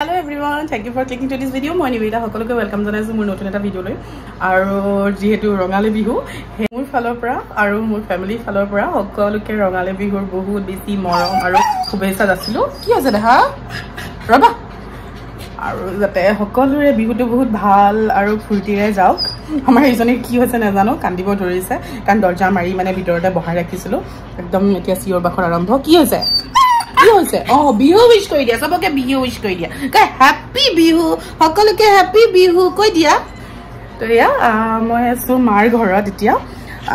Hello everyone, thank you for clicking to this video. মই নিবেদিতা, সকলোকে welcome জনাইছোঁ মোৰ নতুন এটা ভিডিঅ'লৈ। আৰু যিহেতু ৰঙালী বিহু, মোৰ ফালৰ পৰা আৰু মোৰ ফেমিলিৰ ফালৰ পৰা সকলোকে ৰঙালী বিহুৰ বহুত বেছি মৰম আৰু শুভেচ্ছা যাচিলোঁ। কি হৈছে দেহা, ৰ'বা। আৰু যাতে সকলোৰে বিহুটো বহুত ভাল আৰু ফূৰ্তিৰে যাওক। আমাৰ এইজনীৰ কি হৈছে নাজানো, কান্দিব ধৰিছে, কাৰণ দৰ্জা মাৰি মানে ভিতৰতে বহাই ৰাখিছিলোঁ। একদম এতিয়া চিঞৰ বাখৰ আৰম্ভ। কি হৈছে, কি হৈছে? অ, বিহু উইচ কৰি দিয়া চবকে, বিহু উইচ কৰি দিয়া, কয় হেপ্পী বিহু, সকলোকে হেপ্পী বিহু কৈ দিয়া। তো এয়া মই আছোঁ মাৰ ঘৰত এতিয়া।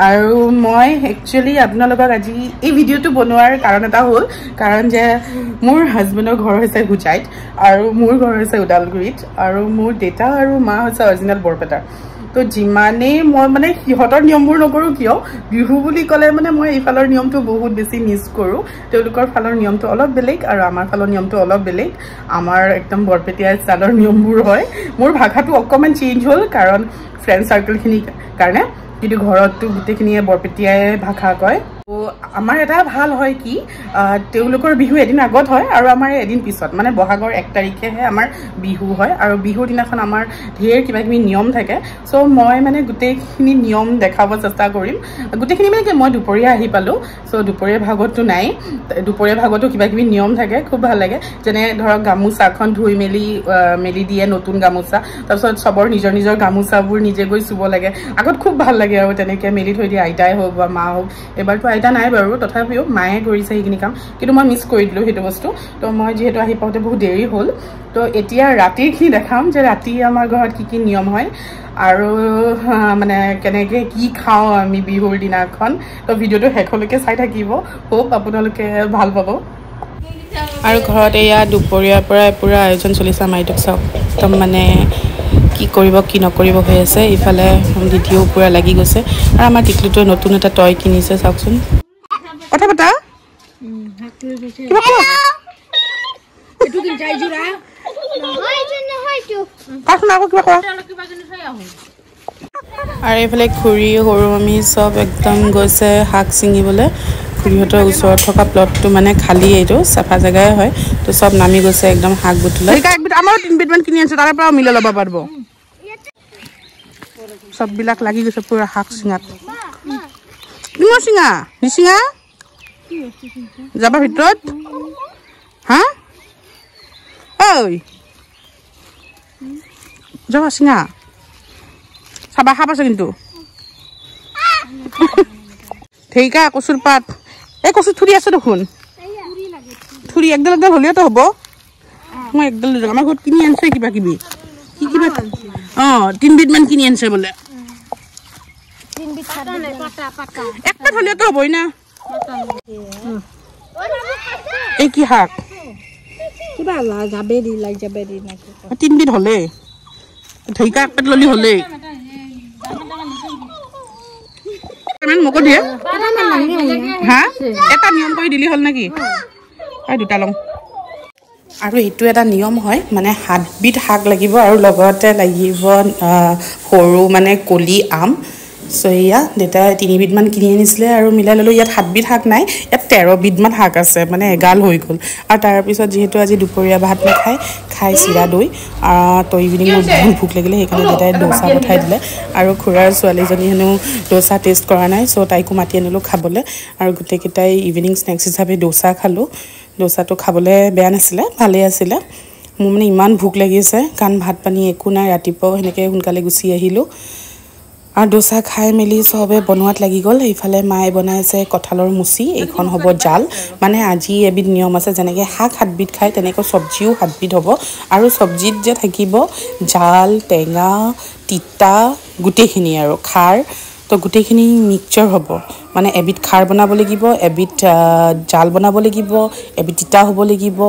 আৰু মই একচুৱেলি আপোনালোকক আজি এই ভিডিঅ'টো বনোৱাৰ কাৰণ এটা হ'ল কাৰণ যে মোৰ হাজবেণ্ডৰ ঘৰ হৈছে হোজাইত আৰু মোৰ ঘৰ হৈছে ওদালগুৰিত আৰু মোৰ দেউতা আৰু মা হৈছে অৰিজিনেল বৰপেটাৰ। তো যিমানেই মই মানে সিহঁতৰ নিয়মবোৰ নকৰোঁ কিয়, বিহু বুলি ক'লে মানে মই এইফালৰ নিয়মটো বহুত বেছি মিছ কৰোঁ। তেওঁলোকৰ ফালৰ নিয়মটো অলপ বেলেগ আৰু আমাৰ ফালৰ নিয়মটো অলপ বেলেগ। আমাৰ একদম বৰপেটীয়া ষ্টাইলৰ নিয়মবোৰ হয়। মোৰ ভাষাটো অকণমান চেঞ্জ হ'ল কাৰণ ফ্ৰেণ্ড চাৰ্কেলখিনিৰ কাৰণে, কিন্তু ঘৰততো গোটেইখিনিয়ে বৰপেটীয়াই ভাষা কয়। ত' আমাৰ এটা ভাল হয় কি, তেওঁলোকৰ বিহু এদিন আগত হয় আৰু আমাৰ এদিন পিছত, মানে বহাগৰ 1 তাৰিখেহে আমাৰ বিহু হয়। আৰু বিহুৰ দিনাখন আমাৰ ঢেৰ কিবা কিবি নিয়ম থাকে। চ' মই মানে গোটেইখিনি নিয়ম দেখাব চেষ্টা কৰিম। গোটেইখিনি মানে কি, মই দুপৰীয়া আহি পালোঁ, চ' দুপৰীয়া ভাগততো নাই, দুপৰীয়া ভাগতো কিবা কিবি নিয়ম থাকে, খুব ভাল লাগে। যেনে ধৰক গামোচাখন ধুই মেলি মেলি দিয়ে, নতুন গামোচা, তাৰপিছত চবৰ নিজৰ নিজৰ গামোচাবোৰ নিজে গৈ চুব লাগে। আগত খুব ভাল লাগে আৰু তেনেকৈ মেলি থৈ দিয়ে, আইতাই হওক বা মা হওক। এইবাৰতো আইতা নাই বাৰু, তথাপিও মায়ে কৰিছে সেইখিনি কাম, কিন্তু মই মিছ কৰি দিলোঁ সেইটো বস্তু। তো মই যিহেতু আহি পাওঁতে বহুত দেৰি হ'ল, তো এতিয়া ৰাতিৰখিনি দেখাম যে ৰাতি আমাৰ ঘৰত কি কি নিয়ম হয় আৰু মানে কেনেকৈ কি খাওঁ আমি বিহুৰ দিনাখন। তো ভিডিঅ'টো শেষলৈকে চাই থাকিব, হোপ আপোনালোকে ভাল পাব। আৰু ঘৰত এয়া দুপৰীয়াৰ পৰাই পূৰা আয়োজন চলিছে। আমাৰ এইটোক চাওক, একদম মানে কি কৰিব কি নকৰিব হৈ আছে। ইফালে দিদিও পূৰা লাগি গৈছে। আৰু আমাৰ টিকলুটোৱে নতুন এটা টয় কিনিছে, চাওকচোন। কথা পাতা, কিবা কোৱা, আকৌ কিবা কোৱা। আৰু এইফালে খুৰী, সৰু মামী চব একদম গৈছে শাক ছিঙিবলৈ। খুৰীহঁতৰ ওচৰত থকা প্লটটো মানে খালী, এইটো চাফা জেগাই হয়, তো চব নামি গৈছে একদম শাক বুটলৈ। আমাৰো 3বিধমান কিনি আনিছে, তাৰে পৰাও মিলাই ল'ব পাৰিব। চববিলাক লাগি গৈছে পুৰা শাক চিঙাত। কিমান চিঙা নিচিঙা যাবা ভিতৰত? হা, ঐ যাবা চিঙা, চাবা সাপ আছে কিন্তু। ঢেৰিকা কচুৰ পাত, এই কচুৰ থুৰি আছে দেখোন, থুৰি একডাল একডাল হ'লেওতো হ'ব। মই একডাল লৈ যাম। আমাৰ ঘৰত কিনি আনিছে কিবা কিবি, কি কিবা, অঁ 3বিধমান কিনি আনিছে বোলে। এক পাত হ'লেওতো হ'বই না। এই কি শাক? 3বিধ হ'লে ঢেৰিকা এক পাত ল'লি হ'লেই। মোকো দিয়ে হা, এটা নিয়ম কৰি দিলি হ'ল নেকি? এই দুটা লওঁ। আৰু এইটো এটা নিয়ম হয়, মানে 7বিধ শাক লাগিব আৰু লগতে লাগিব সৰু মানে কলি আম। চ' এয়া দেউতাই 3বিধমান কিনি আনিছিলে আৰু মিলাই ল'লোঁ। ইয়াত 7বিধ শাক নাই, ইয়াত 13বিধমান শাক আছে, মানে এগাল হৈ গ'ল। আৰু তাৰপিছত যিহেতু আজি দুপৰীয়া ভাত নাখায়, খাই চিৰা দৈ, তো ইভিনিং মোৰ বহুত ভোক লাগিলে, সেইকাৰণে দেউতাই দোচা পঠাই দিলে। আৰু খুৰাৰ ছোৱালীজনী হেনো দোচা টেষ্ট কৰা নাই, চ' তাইকো মাতি আনিলোঁ খাবলৈ। আৰু গোটেইকেইটাই ইভিনিং স্নেক্স হিচাপে দোচা খালোঁ। দোচাটো খাবলৈ বেয়া নাছিলে, ভালেই আছিলে। মোৰ মানে ইমান ভোক লাগিছে, কাৰণ ভাত পানী একো নাই, ৰাতিপুৱাও সেনেকৈ সোনকালে গুচি আহিলোঁ। আৰু দোচা খাই মেলি চবে বনোৱাত লাগি গ'ল। এইফালে মায়ে বনাইছে কঁঠালৰ মুচি, এইখন হ'ব জাল। মানে আজি এবিধ নিয়ম আছে, যেনেকৈ শাক 7বিধ খায় তেনেকৈ চব্জিও 7বিধ হ'ব। আৰু চব্জিত যে থাকিব জাল, টেঙা, তিতা, গোটেইখিনি আৰু খাৰ, তো গোটেইখিনি মিক্সচাৰ হ'ব। মানে এবিধ খাৰ বনাব লাগিব, এবিধ জাল বনাব লাগিব, এবিধ তিতা হ'ব লাগিব,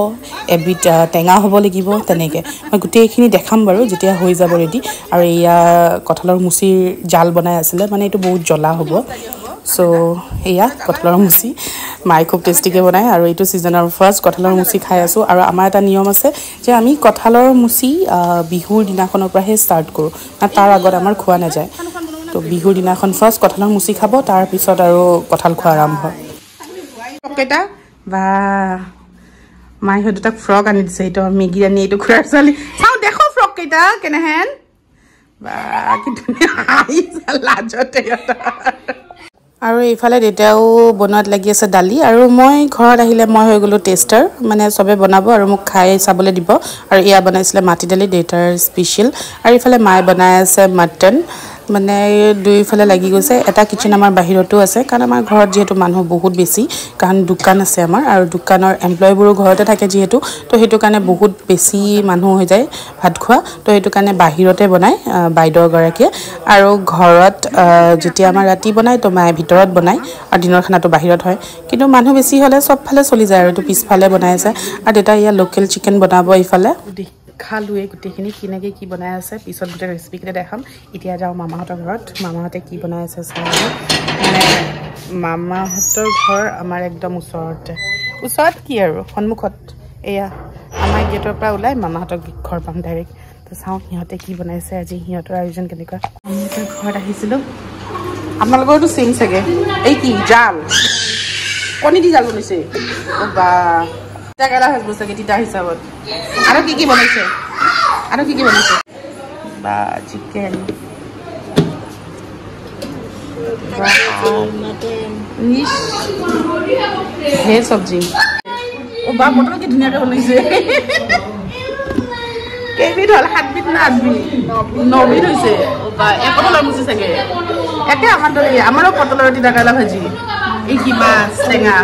এবিধ টেঙা হ'ব লাগিব, তেনেকৈ মই গোটেইখিনি দেখাম বাৰু যেতিয়া হৈ যাব ৰেডি। আৰু এয়া কঁঠালৰ মুচিৰ জাল বনাই আছিলে, মানে এইটো বহুত জ্বলা হ'ব। চ' এয়া কঁঠালৰ মুচি মায়ে খুব টেষ্টিকৈ বনায়। আৰু এইটো ছিজনৰ ফাৰ্ষ্ট কঁঠালৰ মুচি খাই আছোঁ। আৰু আমাৰ এটা নিয়ম আছে যে আমি কঁঠালৰ মুচি বিহুৰ দিনাখনৰ পৰাহে ষ্টাৰ্ট কৰোঁ, মানে তাৰ আগত আমাৰ খোৱা নাযায়। তো বিহুৰ দিনাখন ফাৰ্ষ্ট কঁঠালৰ মুচি খাব, তাৰপিছত আৰু কঁঠাল খোৱা আৰম্ভ। বা মায়ে সিহঁত দুটাক ফ্ৰক আনি দিছে। এইটো মেগী আনি, এইটো খুৰাৰ ছোৱালী। চাওঁ দেখো ফ্ৰক কেইটা কেনেহেন, বা কি ধুনীয়া আহিছে লাজতে। আৰু এইফালে দেউতাও বনোৱাত লাগি আছে দালি। আৰু মই ঘৰত আহিলে মই হৈ গ'লোঁ টেষ্টাৰ, মানে চবে বনাব আৰু মোক খাই চাবলৈ দিব। আৰু এয়া বনাইছিলে মাটি দালি, দেউতাৰ স্পেচিয়েল। আৰু এইফালে মায়ে বনাই আছে মাটন। মানে দুয়োফালে লাগি গৈছে। এটা কিটচেন আমাৰ বাহিৰতো আছে, কাৰণ আমাৰ ঘৰত যিহেতু মানুহ বহুত বেছি, কাৰণ দোকান আছে আমাৰ আৰু দোকানৰ এমপ্লয়ীবোৰো ঘৰতে থাকে যিহেতু, তো সেইটো কাৰণে বহুত বেছি মানুহ হৈ যায় ভাত খোৱা। তো সেইটো কাৰণে বাহিৰতে বনায় বাইদেউগৰাকীয়ে। আৰু ঘৰত যেতিয়া আমাৰ ৰাতি বনায় তো মায়ে ভিতৰত বনায় আৰু দিনৰ খানাটো বাহিৰত হয়। কিন্তু মানুহ বেছি হ'লে চবফালে চলি যায় আৰু এইটো পিছফালে বনাই আছে। আৰু দেউতাই ইয়াত লোকেল চিকেন বনাব ইফালে। খালোৱে গোটেইখিনি, কেনেকৈ কি বনাই আছে পিছত গোটেই ৰেচিপিকেইটা দেখাম। এতিয়া যাওঁ মামাহঁতৰ ঘৰত, মামাহঁতে কি বনাই আছে চাওঁ। মানে মামাহঁতৰ ঘৰ আমাৰ একদম ওচৰতে, ওচৰত কি আৰু সন্মুখত। এয়া আমাৰ গেটৰ পৰা ওলাই মামাহঁতৰ ঘৰ পাম ডাইৰেক্ট। তো চাওঁ সিহঁতে কি বনাইছে আজি, সিহঁতৰ আয়োজন কেনেকুৱা। মামাহঁতৰ ঘৰত আহিছিলোঁ। আপোনালোকৰতো চেম চাগে। এই কি জাল, কণী দি জাল বনাইছে। অ' বা তিতা কেৰেলা ভাজিব চাগে তিতা হিচাপত। আৰু কি কি বনাইছে, আৰু কি কি বনাইছে? বা চিকেন, ভেজ চব্জি। অ' বা মটন কি ধুনীয়াকৈ বনাইছে। কেইবিধ হ'ল? 7বিধ না 8বিধ? 9বিধ হৈছে। বা এই পটলৰ মুচি চাগে একে আমাৰ দৰে। আমাৰো পটলৰ তিতা কেৰেলা ভাজি, এই কি মাছ টেঙা,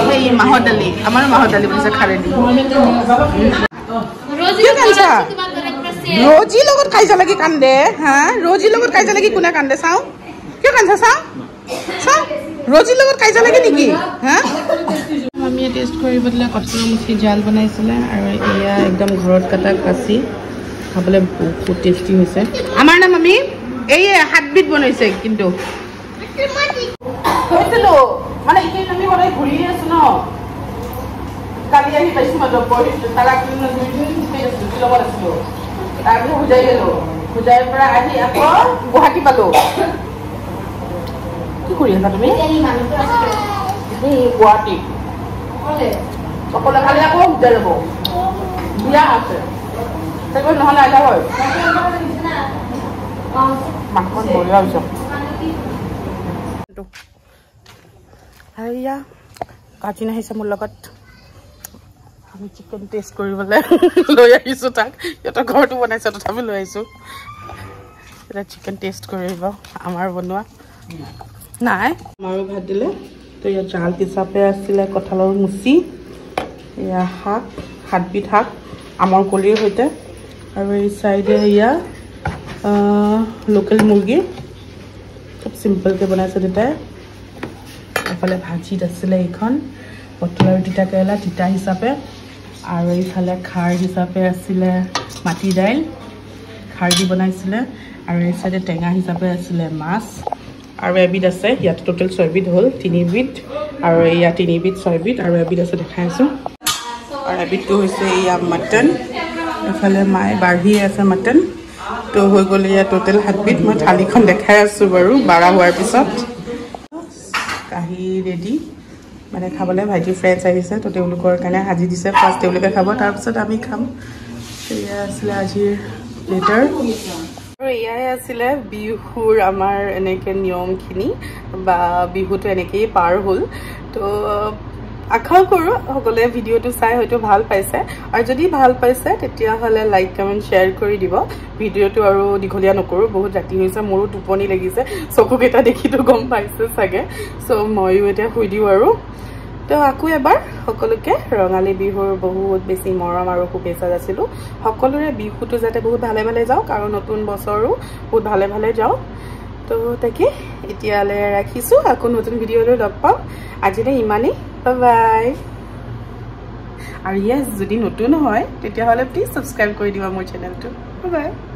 সেই মাহৰ দালি, আমাৰো মাহৰ দালি বনাইছে খাৰেদি। কিয় কান্দছা? ৰজিৰ লগত কাজিয়া লাগি কান্দে? হা, ৰজিৰ লগত কাজিয়া লাগি কোনে কান্দে? চাওঁ কিয় কান্দছা, চাওঁ চাওঁ, ৰজিৰ লগত কাজিয়া লাগে নেকি? হা, মামীয়ে টেষ্ট কৰিব দিলে। কঁঠালৰ মুচি জাল বনাইছিলে আৰু এয়া একদম ঘৰত কটা খাচী, খাবলৈ বহুত টেষ্টি হৈছে। আমাৰ না মামী এই 7বিধ বনাইছে। কিন্তু কৈছিলো মানে এইকেইদিন আমি সদায় ঘূৰিয়ে আছো ন। কালি আহি পাইছো মাত্ৰ, তাৰ আগদিনা 2 দিন আছিলো, শ্বিলঙত আছিলো। তাৰপিছত হোজাই গলো, হোজাইৰ পৰা আহি আকৌ গুৱাহাটী পালো। কি কৰি আছা তুমি? গুৱাহাটী অকলে। কালি আকৌ হোজাই যাব, বিয়া আছে। সেইবোৰ নহ'লে আহিলা হয়। মাংস বঢ়িয়া হৈছে। আৰু কাজিন আহিছে মোৰ লগত, আমি চিকেন টেষ্ট কৰিবলৈ লৈ আহিছোঁ তাক। সিহঁতৰ ঘৰতো বনাইছে, তথাপি লৈ আহিছোঁ। এতিয়া চিকেন টেষ্ট কৰিব আমাৰ বনোৱা নাই। আমাৰো ভাত দিলে। তো ইয়াত জাল হিচাপে আছিলে কঁঠালৰ মুচি, এয়া শাক, 7বিধ শাক আমৰ কলিৰ সৈতে। আৰু এই চাইডে এয়া লোকেল মুৰ্গী, খুব চিম্পলকৈ বনাইছে দেউতাই। এফালে ভাজিত আছিলে এইখন পটল আৰু তিতা কেৰেলা তিতা হিচাপে। আৰু এইফালে খাৰ হিচাপে আছিলে মাটি দাইল, খাৰ দি বনাইছিলে। আৰু এই চাইডে টেঙা হিচাপে আছিলে মাছ। আৰু এবিধ আছে ইয়াত, টোটেল 6বিধ হ'ল, 3বিধ আৰু এয়া 3বিধ 6বিধ। আৰু এবিধ আছে দেখাই আছোঁ। আৰু এবিধটো হৈছে এয়া মটন। এইফালে মায়ে বাঢ়িয়ে আছে মটন। তো হৈ গ'ল এয়া টোটেল 7বিধ। মই থালিখন দেখাই আছোঁ বাৰু বাঢ়া হোৱাৰ পিছত। কাঁহী ৰেডি মানে খাবলৈ। ভাইটিৰ ফ্ৰেণ্ডছ আহিছে, তো তেওঁলোকৰ কাৰণে সাজি দিছে। ফাৰ্ষ্ট তেওঁলোকে খাব, তাৰপিছত আমি খাম। এয়া আছিলে আজিৰ প্লেটাৰ। আৰু এয়াই আছিলে বিহুৰ আমাৰ এনেকৈ নিয়মখিনি, বা বিহুটো এনেকৈয়ে পাৰ হ'ল। তো আশা কৰোঁ সকলোৱে ভিডিঅ'টো চাই হয়তো ভাল পাইছে। আৰু যদি ভাল পাইছে তেতিয়াহ'লে লাইক, কমেণ্ট, শ্বেয়াৰ কৰি দিব। ভিডিঅ'টো আৰু দীঘলীয়া নকৰোঁ, বহুত ৰাতি হৈছে, মোৰো টোপনি লাগিছে, চকুকেইটা দেখিতো গম পাইছে চাগে। চ' ময়ো এতিয়া শুই দিওঁ আৰু। তো আকৌ এবাৰ সকলোকে ৰঙালী বিহুৰ বহুত বেছি মৰম আৰু শুভেচ্ছা যাচিলোঁ। সকলোৰে বিহুটো যাতে বহুত ভালে ভালে যাওক আৰু নতুন বছৰো বহুত ভালে ভালে যাওক। তো তাকে এতিয়ালৈ ৰাখিছোঁ, আকৌ নতুন ভিডিঅ'লৈ লগ পাম। আজিলৈ ইমানেই, বাই বাই। আৰু য়েছ, যদি নতুন হয় তেতিয়াহ'লে প্লিজ ছাবস্ক্ৰাইব কৰি দিবা মোৰ চেনেলটো। Bye bye.